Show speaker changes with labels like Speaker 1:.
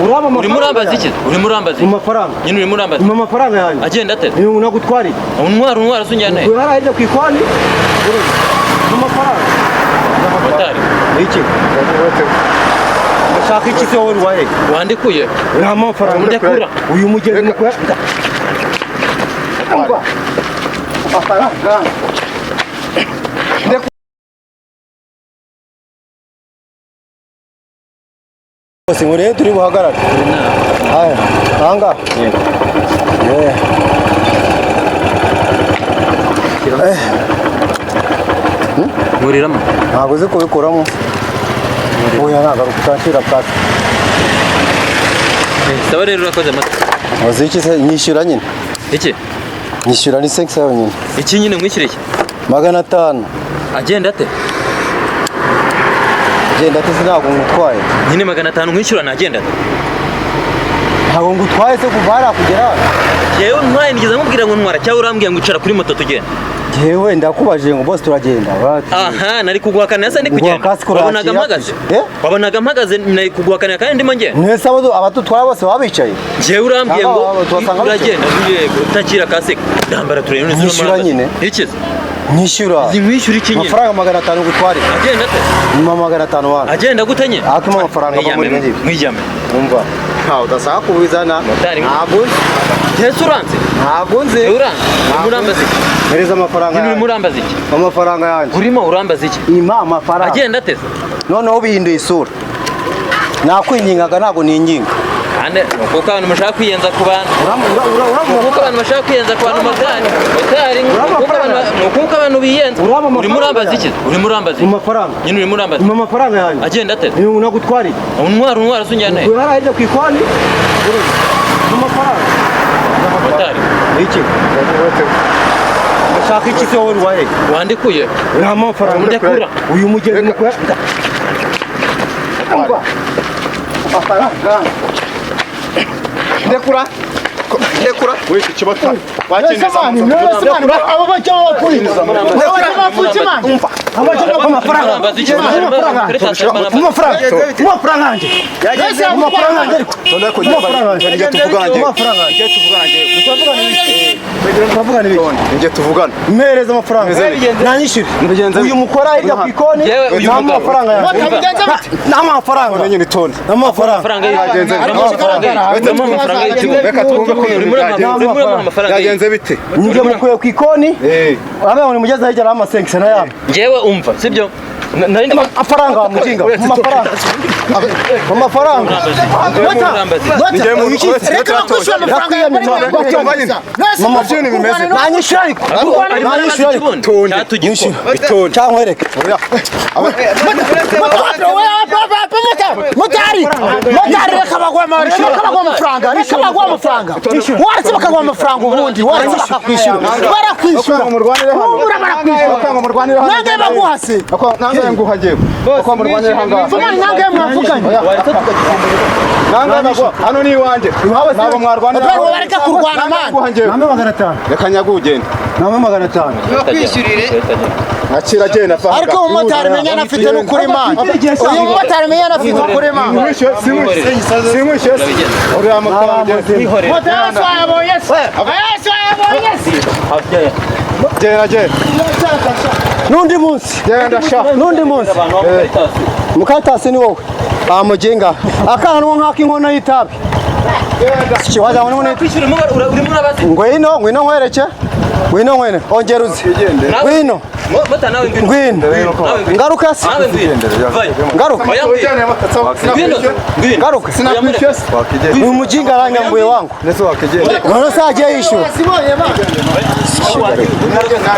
Speaker 1: Urimo urambaza iki? Urimo urambaza
Speaker 2: Mu
Speaker 1: iki?
Speaker 2: mafaranga.
Speaker 1: Nyine urimo urambaza.
Speaker 2: Mu mafaranga yanjye.
Speaker 1: Agenda ate?
Speaker 2: Ni nagutwariye.
Speaker 1: Untwara, untwara se unjyana he?
Speaker 2: Hariya hirya ku ikoni. Mu mafaranga.
Speaker 1: Motari.
Speaker 2: Iki? Ndashaka iki se wowe wahe?
Speaker 1: Wandikuye.
Speaker 2: Nta mafaranga.
Speaker 1: Ndekura.
Speaker 2: Uyu mugezi ni kuya. Amafaranga. Bose ngo rero turi buhagarare. Haya, aha. Eh.
Speaker 1: Nkuriramo.
Speaker 2: Ntabwo uzi kubikuramo. Oya, nagaruka utanshyira pasi.
Speaker 1: Saba rero, urakoze amata.
Speaker 2: Uzi iki se? Nyishyura nyine.
Speaker 1: Iki?
Speaker 2: Nyishyura ni 5 yonyine.
Speaker 1: Iki nyine nkwishyure iki?
Speaker 2: 500.
Speaker 1: Agenda ate?
Speaker 2: Genda ate se? Ntabwo ngutwaye.
Speaker 1: Nyine 500 nkwishyura nagenda ate?
Speaker 2: Ntabwo ngutwaye se kuva hariya kugera hano?
Speaker 1: Yewe, ntwaye nigeze nkubwira ngo ntwara, cyangwa urambwira ngo icara kuri moto tugenda?
Speaker 2: Jewe ndakubajije ngo bose turagenda. Bati,
Speaker 1: Aha, nari kuguhakanira se ndi
Speaker 2: Nguha
Speaker 1: kugenda?
Speaker 2: kasike urakira.
Speaker 1: Wabonaga mpagaze?
Speaker 2: Eh?
Speaker 1: Wabonaga mpagaze? Nari kuguhakanira kandi ndimo ngenda.
Speaker 2: Mwese abadutwara bose baba bicaye.
Speaker 1: Jewe urambwiye ngo
Speaker 2: Cyangwa tuhasanga bicaye.
Speaker 1: uragenda, yego, utakira kasike. Ndambara turebe none.
Speaker 2: Nyishyura nyine.
Speaker 1: Iki se?
Speaker 2: Nyishyura.
Speaker 1: Nkwishyura iki nyine?
Speaker 2: Amafaranga 500 ngutware.
Speaker 1: Agenda ate?
Speaker 2: Nyuma 500 wana.
Speaker 1: Agenda gute nyine?
Speaker 2: Akuma amafaranga ava muri
Speaker 1: Mwijyame,
Speaker 2: ibyo.
Speaker 1: mwijyame.
Speaker 2: Umva. Ntawe udasaba kubizana.
Speaker 1: Motari.
Speaker 2: Ntabwo nzi.
Speaker 1: Ese uranze?
Speaker 2: Ntabwo nzi.
Speaker 1: Yewe uranze? Urimo urambaza iki?
Speaker 2: Mpereza amafaranga
Speaker 1: Nyine urimo
Speaker 2: yanjye.
Speaker 1: urambaza iki?
Speaker 2: Amafaranga yanjye.
Speaker 1: Urimo urambaza iki?
Speaker 2: Impa amafaranga.
Speaker 1: Agenda ate se?
Speaker 2: Noneho bihinduye isura. Nakwingingaga, ntabwo ninginga.
Speaker 1: Kandi ni ukuko abantu mushaka kwiyenza ku bantu. Ni ukuko abantu bashaka kwiyenza ku bantu, motari. Motari, ni ukuko abantu, ni ukuko abantu biyenza.
Speaker 2: Uraba amafaranga
Speaker 1: Urimo urambaza iki? Urimo urambaza iki?
Speaker 2: Mu mafaranga.
Speaker 1: Nyine urimo urambaza
Speaker 2: Mu
Speaker 1: iki?
Speaker 2: mafaranga yanjye.
Speaker 1: Agenda ate?
Speaker 2: Ni nagutwariye.
Speaker 1: Untwara, untwara se unjyana he?
Speaker 2: Hariya hirya ku ikoni. Mu mafaranga.
Speaker 1: Motari.
Speaker 2: Iki? Ndashaka iki se wowe wahe?
Speaker 1: Wandikuye.
Speaker 2: Nta mafaranga.
Speaker 1: Ndekura.
Speaker 2: Uyu mugezi ni kuya. Amafaranga.
Speaker 3: Ndekura. Ndekura.
Speaker 4: Wese kibata.
Speaker 1: Urambaza iki?
Speaker 2: Amafaranga. Amafaranga yanjye. Amafaranga yanjye ariko.
Speaker 4: Njye tuvugana njye.
Speaker 2: Amafaranga yanjye.
Speaker 4: Njye tuvugana njye.
Speaker 2: Turavugana ibiki?
Speaker 4: Njye tuvugana.
Speaker 2: Mpereza amafaranga. Nanyishyure.
Speaker 4: Mbigenze
Speaker 2: Uyu mukora hirya ku ikoni.
Speaker 1: Yewe, uyu
Speaker 2: Nta
Speaker 1: mugabo.
Speaker 2: mafaranga yanjye. Nta mafaranga.
Speaker 4: None nyine itonde.
Speaker 2: Nta mafaranga.
Speaker 1: Amafaranga y'iki?
Speaker 4: Byagenze bite?
Speaker 1: Urimo amafaranga y'iki? Urimo amafaranga y'iki?
Speaker 4: Reka twumve ko ibintu
Speaker 1: Urimo
Speaker 4: byagenze.
Speaker 1: urimo uramuha amafaranga y'iki?
Speaker 4: Byagenze bite?
Speaker 2: Njye mukuye ku ikoni.
Speaker 4: Eh.
Speaker 2: Abe ngo nimugeze hirya araha amasenkisi na yabo.
Speaker 1: Njyewe umva, sibyo? Nari ndimo
Speaker 2: Amafaranga wa mujinga. Mu mafaranga. Mu mafaranga.
Speaker 4: Njye mu
Speaker 3: Reka bakwishyura amafaranga yawe.
Speaker 2: Nanyishyura ariko. Nanyishyura ariko.
Speaker 1: Cyatugikora.
Speaker 4: Itonde.
Speaker 2: Cyangwa nkwereke.
Speaker 3: Motari, motari, reka baguhe amafaranga, reka baguhe amafaranga. Waretse bakaguha amafaranga ubundi, waretse bakakwishyura, barakwishyura, humura, barakwishyura. Nange baguha se?
Speaker 4: Nange nguha njyewe. Uko murwanire hangaha.
Speaker 3: Vumani, nange mwavuganye.
Speaker 4: Nange baguha. Hano ni iwanjye. Ntabwo mwarwanira.
Speaker 3: Ntabwo bareka kurwana,
Speaker 4: Nange
Speaker 3: man.
Speaker 4: nguha njyewe.
Speaker 2: Nampe 500.
Speaker 4: Reka nyaguhe ugende.
Speaker 2: Nampe 500.
Speaker 4: Akira agenda fa.
Speaker 3: Ariko umumotari menya anafite n'ukuri, man. Uyu mumotari menya anafite ukuri, man.
Speaker 4: Sinkwishyuye, sinkwishyuye. Sinkwishyuye. Uriya mafaranga ugende.
Speaker 3: Motari wese wayabonye se? Wese wayabonye se?
Speaker 4: Genda genda.
Speaker 2: N'undi munsi.
Speaker 4: Genda sha.
Speaker 2: N'undi munsi. Mukatasi ni wowe. Ah, mujinga. Akana nuwo nkaka inkono y'itabi.
Speaker 4: Genda.
Speaker 2: Waza ngo none
Speaker 1: Kwishyura urimo urabaza.
Speaker 2: ngwino, ngwino nkwereke. Ngwino nkwene. Ongera uze. Ngwino.
Speaker 1: Mota, nawe ngwino.
Speaker 2: Ngwino.
Speaker 1: Nawe ngwino.
Speaker 2: Ngaruka se.
Speaker 1: Nawe ngwino. Vayo.
Speaker 2: Ngaruka.
Speaker 1: Oya, ngwino. Ngwino. Ngwino.
Speaker 2: Ngaruka.
Speaker 4: Sinakwishyuye.
Speaker 2: Uyu mujinga aranyambuye wangu.
Speaker 4: Ndetse wakigenda.
Speaker 2: None se agiye yishyura.
Speaker 4: Nagenda.